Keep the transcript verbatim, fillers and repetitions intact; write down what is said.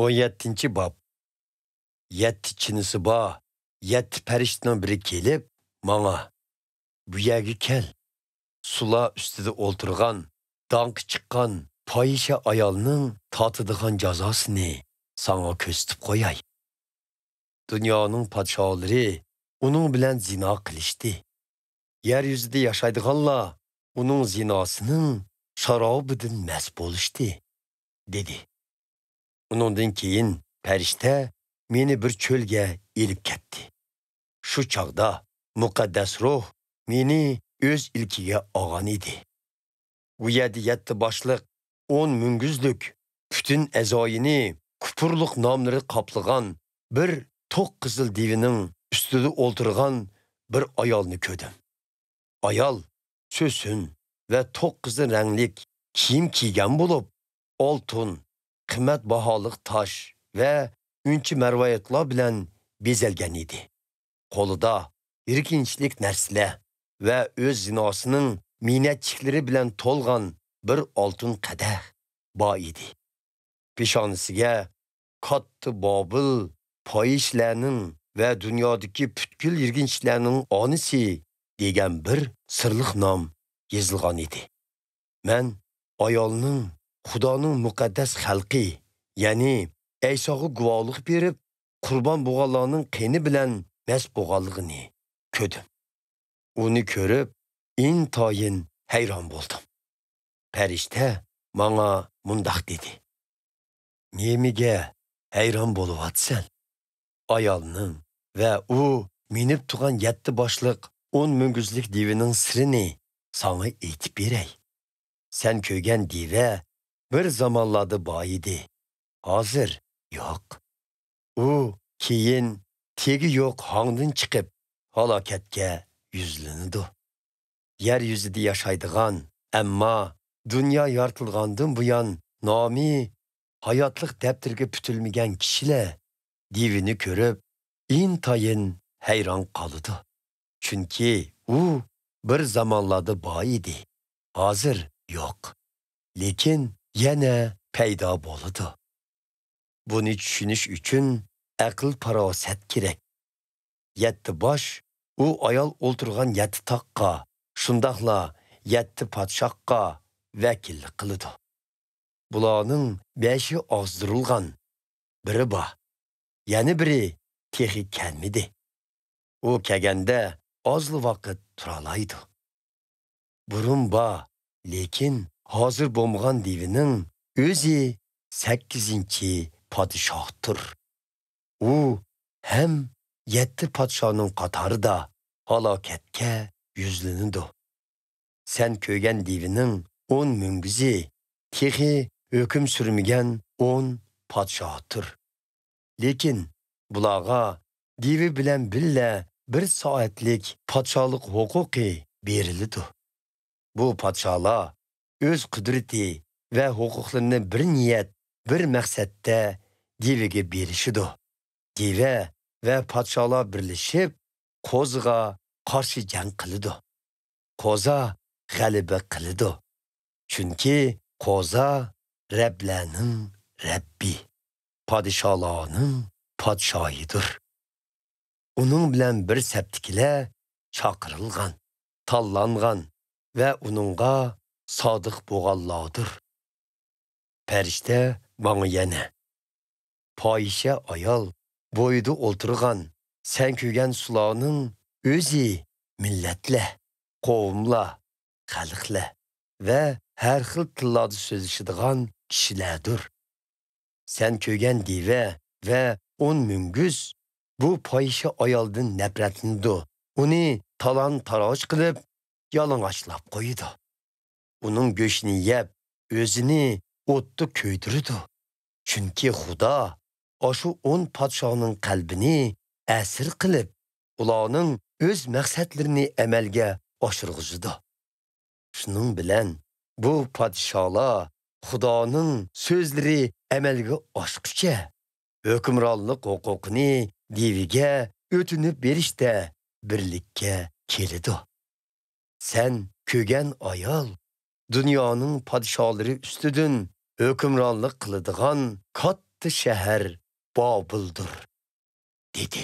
ئون يەتتىنچى باب. يەتتە چىنىسى بار يەتتە پەرىشتىنىڭ بىرى كېلىپ، ماڭا، «بۇ يەرگە كەل، سۇلار ئۈستىدە ئولتۇرغان، داڭقى چىققان پاھىشە ئايالنىڭ تارتىدىغان جازاسىنى ساڭا كۆرسىتىپ قوياي. دۇنيانىڭ پادىشاھلىرى ئۇنىڭ بىلەن زىنا قىلىشتى. يەر يۈزىدە ياشايدىغانلار ئۇنىڭ زىناسىنىڭ شارابىدىن مەست بولۇشتى» دېدى. ئۇنىڭدىن كېيىن پەرىشتە مېنى بىر چۆلگە ئېلىپ كەتتى. شۇ چاغدا مۇقەددەس روھ مېنى ئۆز ئىلكىگە ئالغان ئىدى. ئۇ يەردە يەتتە باشلىق، ئون مۈڭگۈزلۈك، پۈتۈن ئەزايىنى كۇپۇرلۇق ناملىرى قاپلىغان بىر توق قىزىل دېۋىنىڭ ئۈستىدە ئولتۇرغان بىر ئايالنى كۆردۈم. ئايال سۆسۈن ۋە توق قىزىل رەڭلىك كىيىم كىيگەن بولۇپ، ئالتۇن، قىممەت باھالىق تاش ۋە ئۈنچە مەرۋايىتلار بىلەن بېزەلگەن ئىدى. قولىدا يىرگىنچلىك نەرسىلەر ۋە ئۆز زىناسىنىڭ مىنەتچىكلىرى بىلەن تولغان بىر ئالتۇن قەدەھ بار ئىدى. پېشانىسىگە «كاتتا بابىل، پاھىشىلەرنىڭ ۋە دۇنيادىكى پۈتكۈل يىرگىنچلەرنىڭ ئانىسى» دېگەن بىر سىرلىق نام يېزىلغان ئىدى. مەن ئايالنىڭ خۇدانىڭ مۇقەددەس خەلقى، يەنى ئەيساغا گۇۋاھلىق بېرىپ، قۇربان بولغانلارنىڭ قېنى بىلەن مەست بولغانلىقىنى كۆردۈم. ئۇنى كۆرۈپ، ئىنتايىن ھەيران بولدۇم. پەرىشتە ماڭا مۇنداق دېدى: «نېمىگە ھەيران بولۇۋاتىسەن؟ ئايالنىڭ ۋە ئۇ مىنىپ تۇرغان يەتتە باشلىق ئون مۈڭگۈزلۈك دېۋىنىڭ سىرىنى ساڭا ئېيتىپ بېرەي. سەن كۆرگەن دېۋە بىر زامانلاردا بار ئىدى، ھازىر يوق. ئۇ كېيىن تېگى يوق ھاڭدىن چىقىپ، ھالاكەتكە يۈزلىنىدۇ. يەر يۈزىدە ياشايدىغان، ئەمما دۇنيا يارىتىلغاندىن بۇيان نامى ھاياتلىق دەپتىرىگە پۈتۈلمىگەن كىشىلەر دېۋىنى كۆرۈپ، ئىنتايىن ھەيران قالىدۇ. چۈنكى ئۇ بىر زامانلاردا بار ئىدى، ھازىر يوق، لېكىن يەنە پەيدا بولىدۇ. بۇنى چۈشىنىش ئۈچۈن ئەقىل-پاراسەت كېرەك. يەتتە باش ئۇ ئايال ئولتۇرغان يەتتە تاغقا، شۇنداقلا يەتتە پادىشاھقا ۋەكىللىك قىلىدۇ. بۇلارنىڭ بەشى ئازدۇرۇلغان، بىرى بار، يەنە بىرى تېخى كەلمىدى. ئۇ كەلگەندە ئازلا ۋاقىت تۇرالايدۇ. بۇرۇن بار، لېكىن ھازىر بولمىغان دېۋىنىڭ ئۆزى سەككىزىنچى پادىشاھتۇر. ئۇ ھەم يەتتە پادىشاھنىڭ قاتارىدا ھالاكەتكە يۈزلىنىدۇ. سەن كۆرگەن دېۋىنىڭ ئون مۈڭگۈزى تېخى ھۆكۈم سۈرمىگەن ئون پادىشاھتۇر. لېكىن بۇلارغا دېۋى بىلەن بىللە بىر سائەتلىك پادىشاھلىق ھوقۇقى بېرىلىدۇ. بۇ پادىشاھلار ئۆز قۇدرىتى ۋە ھوقۇقلىرىنى بىر نىيەت، بىر مەقسەتتە دېۋىگە بېرىشىدۇ. دېۋە ۋە پادىشاھلار بىرلىشىپ، قوزىغا قارشى جەڭ قىلىدۇ. قوزا غەلىبە قىلىدۇ. چۈنكى قوزا رەبلەرنىڭ رەببى، پادىشاھلارنىڭ پادىشاھىدۇر. ئۇنىڭ بىلەن بىر سەپتىكىلەر چاقىرىلغان، تاللانغان ۋە ئۇنىڭغا سادىق بولغانلاردۇر. پەرىشتە ماڭا يەنە: «پاھىشە ئايال بويىدا ئولتۇرغان، سەن كۆرگەن سۇلارنىڭ ئۆزى مىللەتلەر، قوۋملار، خەلقلەر ۋە ھەر خىل تىللاردا سۆزلىشىدىغان كىشىلەردۇر. سەن كۆرگەن دېۋە ۋە ئون مۈڭگۈز بۇ پاھىشە ئايالدىن نەپرەتلىنىدۇ، ئۇنى تالان-تاراج قىلىپ، يالىڭاچلاپ قويىدۇ. ئۇنىڭ گۆشىنى يەپ، ئۆزىنى ئوتتا كۆيدۈرىدۇ. چۈنكى خۇدا ئاشۇ ئون پادىشاھنىڭ قەلبىنى ئەسىر قىلىپ، ئۇلارنىڭ ئۆز مەقسەتلىرىنى ئەمەلگە ئاشۇرغۇزىدۇ.» شۇنىڭ بىلەن بۇ پادىشاھلار خۇدانىڭ سۆزلىرى ئەمەلگە ئاشقۇچە، ھۆكۈمرانلىق ھوقۇقىنى دېۋىگە ئۆتۈنۈپ بېرىشتە بىرلىككە كېلىدۇ. سەن كۆرگەن ئايال دۇنيانىڭ پادىشاھلىرى ئۈستىدىن ھۆكۈمرانلىق قىلىدىغان كاتتا ئالتە شەھەر بابىلدۇر» دېدى.